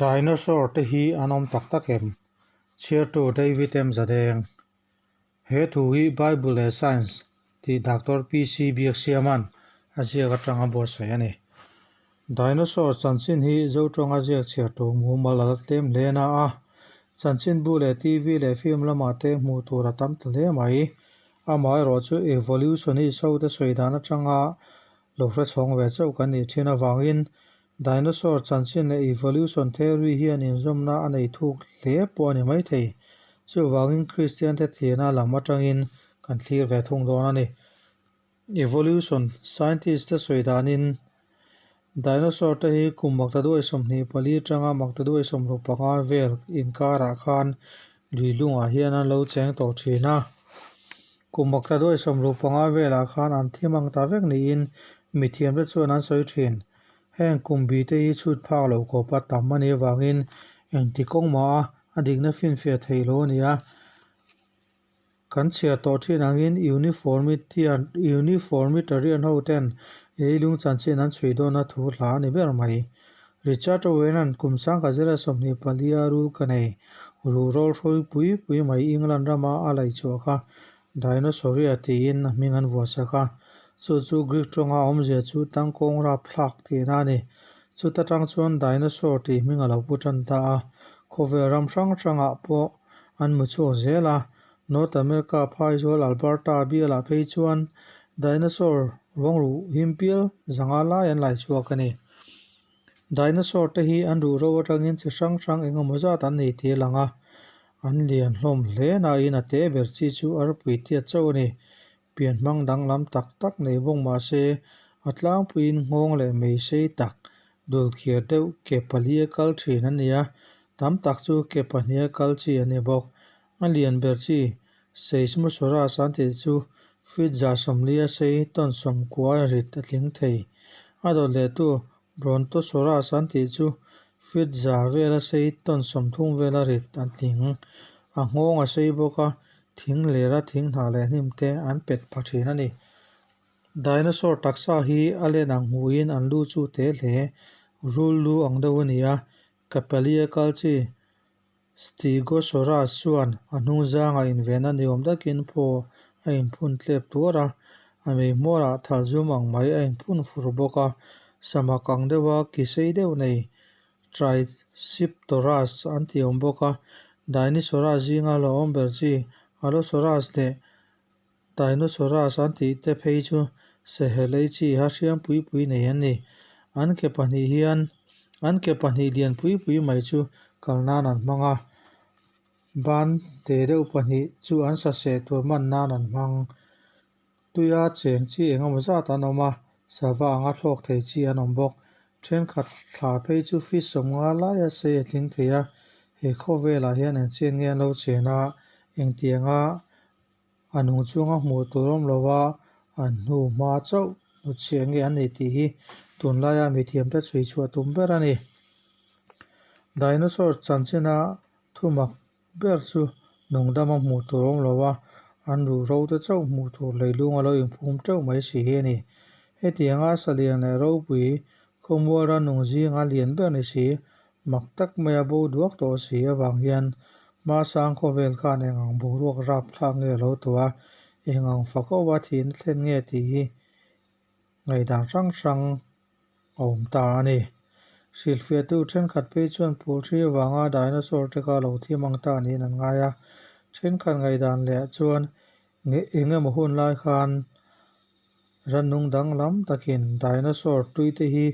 Dinosaur te hi an awm tak tak em? Chhiartu David M. Zadeng. He thu hi Bible leh Science tih Doctor PC Biaksiama'n a ziak atanga buatsaih a ni. Dinosaur chanchin hi Zotawnga ziak chhiar tur mumal a la tlem hle na a, chanchinbu leh TV leh film lamah te hmuh tur a tam ta hle mai. Amaherawhchu evolutionist hote sawi dan atanga lo hre chhawng ve chauh kan nih thin avangin Dinosaur chanchin leh evolution theory hian inzawmna a nei thuk hle pawh a ni maithei. Chuvangin Kristiante thiana lam atangin kan thlir ve thung dawn a ni. Evolution scientist te sawi danin dinosaur te hi kum maktaduai 24 atanga maktaduai 65 vel inkarah khan lui lungah hian an lo cheng tawh thin a. Kum maktaduai 65 velah khan an thi mang ta vek niin mithiamte chuan an sawi thin. Heng kum bi te hi chhut phak loh khawpa tam a nih avangin engti kawng mah a a dikna finfiah theih loh a ni a. Kan chhiar tawh thin angin Uniformitarian ho ten leilung chanchin an chhui dawna thu hla a ni ber mai. Richard Owen-a'n kum sangkhat zela 24 a rul ka nei, ruhrawl hrawi pui pui mai England rama a laih chhuah kha Dinosauria tiin a hming an vuahsak a, chu chu Greek tawnga awmzia chu tangkawng rapthlak tihna a ni. Chuta tang chuan Dinosaur tih hming a lo pu tan ta a, khawvel ram hrang hrangah pawh an mu chhuak zel a, North America phaizawl Alberta bialah phei chuan dinosaur ruangruh himpial zanga lai an lai chhuak a ni. Dinosaur te hi an ruhro atangin chi hrang hrang engemaw zat an nei tih a lang a, an lian hlawm hle nain a te ber chi chu arpui tiat chauh a ni. Pian hmang danglam tak tak nei bawk mah se, a tlangpuiin nghawng leh mei sei tak, dul khiar deuh ke pali a kal thin a ni a, tam tak chu ke pahnih a kal chi a ni bawk. A lian ber chi, Seismosaurus an tih chu feet 140 a sei tawn 90 a rit a tling thei. A dawt lehtu Brontosaurus an tih chu feet 100 vela sei tawn 30 vela rit a tling. A nghawng a sei bawk a, thing lera thing hnah leh hnim te an pet pha thin a ni. Dinosaur taksa hi a len ang hmuhin an lu chu te hle. Rul lu ang deuh a ni a, Capalia kal chi Stegosaurus chuan a hnung zangah invenna ni awm takin phaw a inphun tlep tuar a, a mei hmawrah thal zum ang mai a inphun fur bawk a, samak ang deuha ki sei deuh nei Triceratops an ti awm bawk a, Dinosaurus zinga lo awm ber chi Allosaurus leh Dinosaurus an tih te phei chu sehhel ei chi ha hriam pui pui nei an ni. An ke pahnih hian an ke pahnih lian pui pui mai chu kal nan an hmang a, ban te deuh pahnih chu an sa seh tur man nan an hmang. Tuia cheng chi eng emaw zat an awm a, sava anga thlawk thei chi an awm bawk. Thenkhat thla phei chu feet 50 laia sei a tling thei a, he khawvelah hian engchian nge an lo chen a, engtianga A nung chunga hmuh tur awm lova an hnu hma chauh hnutchhiah nge an nei tih hi tunlaia mithiamte chhui chhuah tum ber a ni. Dinosaur chanchina thumak ber chu nungdama hmuh tur awm lova an ruhro te chauh hmuh tur leilung a lo inphum teuh mai si hi a ni. Hetianga salian leh ropui khawmual rannung zinga lian ber ni si Mak tak maia bo duak tawh si avang hian hmasang khawvel khan eng ang boruak rap thlak nge lo tuah a, eng ang fakauva thihna thlen nge tih hi ngaihdan hrang hrang a awm ta a ni. Hrilhfiahtu thenkhat phei chuan phulhri avanga dinosaur te kha lo thim ang ta niin an ngai a, thenkhat ngaihdan leh chuan eng emaw hun lai khan Rannung danglam takin dinosaur tui te hi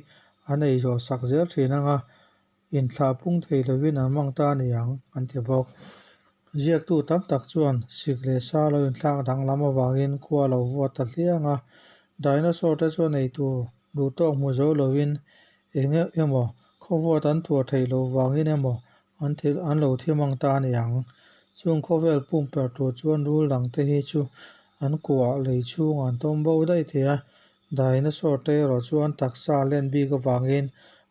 an ei zawh sak zel thin ang a, inthlah pung thei lovin an hmang ta a ni ang, an ti bawk. Ziaktu tam tak chuan sik leh sa lo inthlak danglam avangin khua lo vuat ta hliang a, dinosaur te chuan ei tur duh tawk hmu zo lovin eng emaw khawvuat an tuar theih loh vangin emaw an thil an lo thim ang ta a ni ang. Chung khawvel pumper tur chuan rul dang te hi chu an kuah lei chhung an tawm bo daih thei a, dinosaur te erawh chuan taksa len bik avangin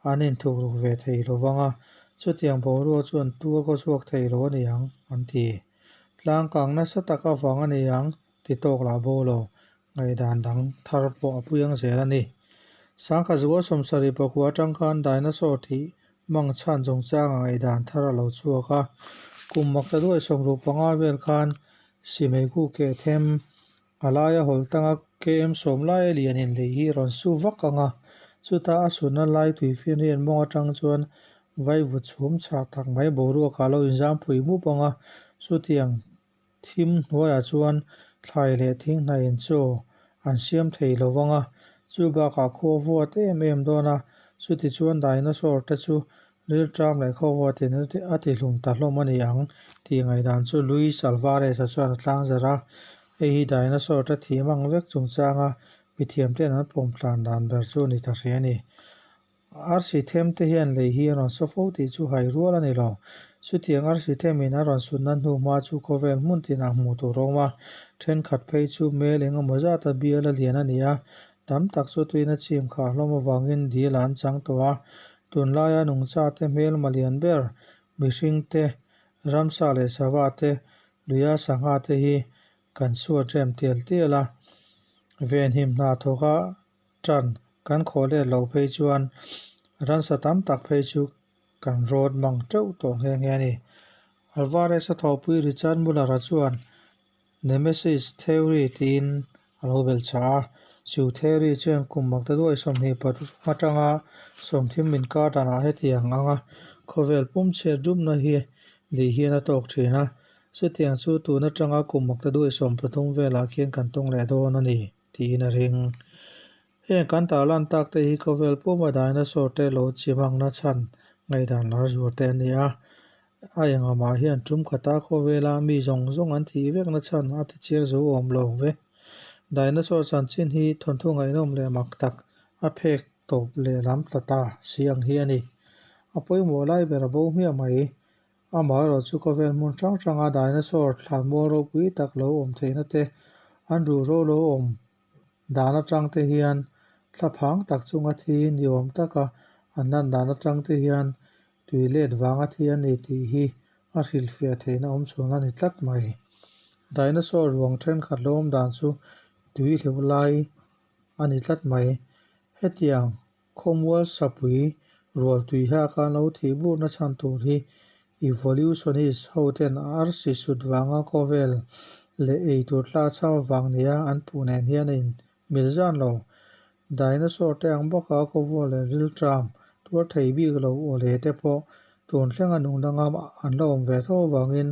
an inthuk ruk ve thei lo vang a, chutiang boruak chu an tuar khaw chhuak thei lo a ni ang, an ti. Tlangkang nasa tak avang a ni ang ti tawk lah bo lo, ngaihdan dang thar pawh a pui ang zel a ni. 1979 atang khan dinosaur thih Mangchhan chungchanga ngaihdan thar a lo chhuak a. Kum makta duai sawmruh panga vel khan Simeikhu keh them a laia hawlh tanga KM sawm laia lianin lei hi rawn su vak ang a, chutah a sunna lai tuifinriat mawng atang chuan vaivut chhum chhah tak mai boruakah a lo inzam phui mup ang a, chutiang thim hnuaiah chuan thlai leh thinghnaiin chaw an siam thei lo vang a, chu bakah khua vuat em em dawn a, chuti chuan dinosaur te chu rilṭam leh khaw vuatin a ti hlum ta hlawm a ni ang tih ngaihdan chu Luis Alvarez-a chuan a tlangzarh a, hei hi dinosaur te thih mang vek chungchanga mithiamte'n an pawm tlan dan ber chu a ni ta hrih a ni. Arsi them te hian lei hi a rawn saw fo tih chu hai rual a ni lo. Chutiang arsi themin a rawn sutna hnu hma chu khawvel hmun tinah hmuh tur a awm a, thenkhat phei chu mel eng emaw zata bial a lian a ni a, tam tak chu tuina chim khah hlawm avangin dil an chang tawh a. Tunlaia nungcha te hmelma lian ber, mihring te, ramsa leh sava te, luia sangha te hi kan suat rem tial tial a, venhim hna thawka Ṭan kan khawh let loh phei chuan ransa tam tak phei chu kan rawt mang teuh tawh nghe nghe a ni. Alvarez-a thawhpui Richard Muller-a chuan Nemesis Theory tiin a lo belchah a, chu theory chuan kum makta duai 23 atanga 30 inkar danah hetiang anga khawvel pum chhiat rupna hi lih hian a tawk thin a, chutiang chu tun atanga kum makta duai 13 velah khian kan tawng leh dawn a ni. tiin a ring. Heng kan tarlan tak te hi khawvel puma dinosaur te lo chimangna chhan ngaihdan lar zuar te an ni a. A engahmah hian tum khata khawvela mi zawng zawng an thih vekna chhan a ti chiang zo awm lo ve. Dinosaur chanchin hi thawnthu ngaihnawm leh mak tak a phek tawp leh lam tla ta si ang hi a ni. A pawimawh lai ber a bo hmiah mai. Amaherawh chu khawvel hmun hrang hranga dinosaur thlanmual ropui tak lo awm theihna te, an ruhro lo awm dan atang te hian thlaphang tak chunga thi ni awm taka an lan dan atang te hian tui let vanga thi a ni tih hi a hrilhfiah theihna awm chhun a ni tlat mai. Dinosaur ruang thenkhat lo awm dan chu tui hleuh lai a ni tlat mai. Hetiang Khawmual sapui rual tui hiah khan lo thih burna chhan tur hi evolutionist ho ten arsi sut vanga khawvel leh ei tur tlak chham avang nia an puh nen hian a inmil zan lo. Dinosaur te ang bawka khawvual leh rilṭam tuar thei bik lo aw le te pawh tun thlenga nung dangam an la awm ve tho avangin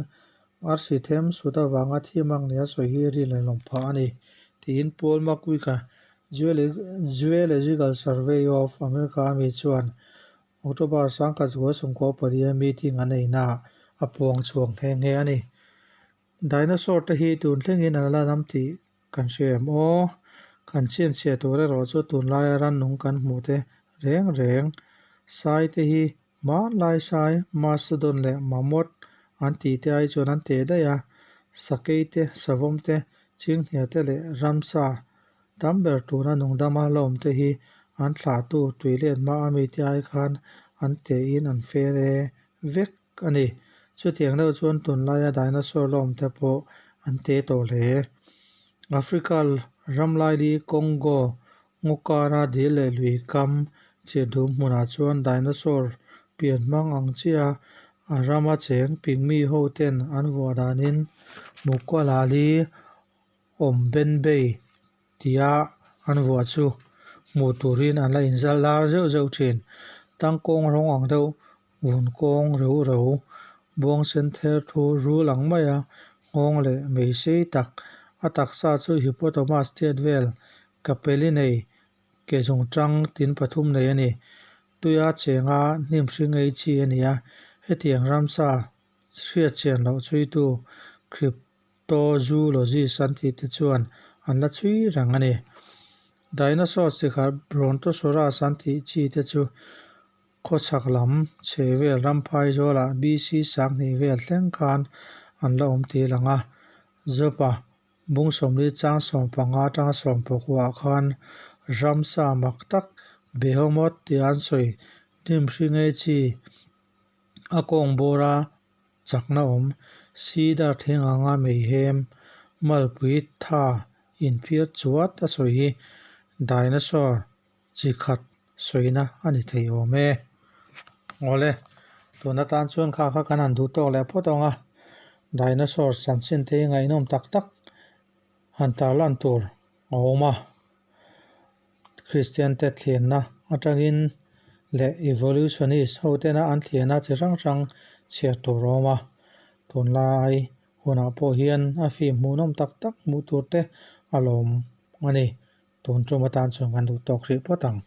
arsi them sut avanga thi mang nia sawi hi rin a inawm phah a ni tiin Paul McQuick-a Geological Survey of America a mi chuan October sangkhat zakua sawmkua palia meeting an eina a puang chhuak nghe nghe a ni. Dinosaur te hi tun thlengin an la nam tih kan hria em aw? Kan chhianchhiah tur erawh chu tunlaia rannung kan hmuh te reng reng sai te hi Hmanlai sai, mastodon leh mammoth an tih te ai chuan an teh daih a, sakei te, savawm te, chinghnia te leh ramsa tam ber tuna nungdama la awm te hi an thlahtu tui let hma a mite ai khan an tehin an fer e vek a ni. Chutiang deuh chuan tunlaia dinosaur la awm te pawh an teh tawh hle. Africa ramlaili Congo Ngawkara dil leh lui kam chirhdum hmunah chuan dinosaur pian hmang ang chiah a rama cheng pygmy ho ten an vuah danin Mukwalali Awmbenbei tia an vuah chu hmuh turin an la inzal lar zeuh zeuh thin. Tangkawng rawng ang deuh vun kawng reu reu buang sen ther thu rul ang maia nghawng leh mei sei tak a taksa chu hippopotamus tiat vel Kapeli nei ke zung tang tin pathum nei a ni. Tuia chenga hnim hring ei chi a ni a, hetiang ramsa hriat chian loh chhuitu cryptozoologist an tih te chuan an la chhui reng a ni. Dinosaurs chi khat Brontosaurus an tih chi te chu khawchhak lam chhehvel ramphai zawlah BC sanghnih vel thleng khan an la awm tih a lang a, Zopa Bung sawmli chang sawmpanga atanga sawmpakua ah khan ramsa mak tak Behemoth tia an sawi hnim hring ei chi a kawng bawra chakna awm cedar thing anga meihem malpui tha inphiar chuat a sawi hi dinosaur chi khat sawina a ni thei awm e. Awle, tun atan chuan kha kha kan han duh tawk leh phawt ang a, dinosaurs chanchin te hi ngaihnawm tak tak han tarlan tur a awm a. Kristian te thlianna atangin leh evolutionist ho tena an thliana chi hrang hrang chhiar tur a awm a, tunlai hunah pawh hian a fim hmuhnawm tak tak hmuh tur te a lawm a ni. Tun tum atan chuan kan duh tawk hrih phawt ang.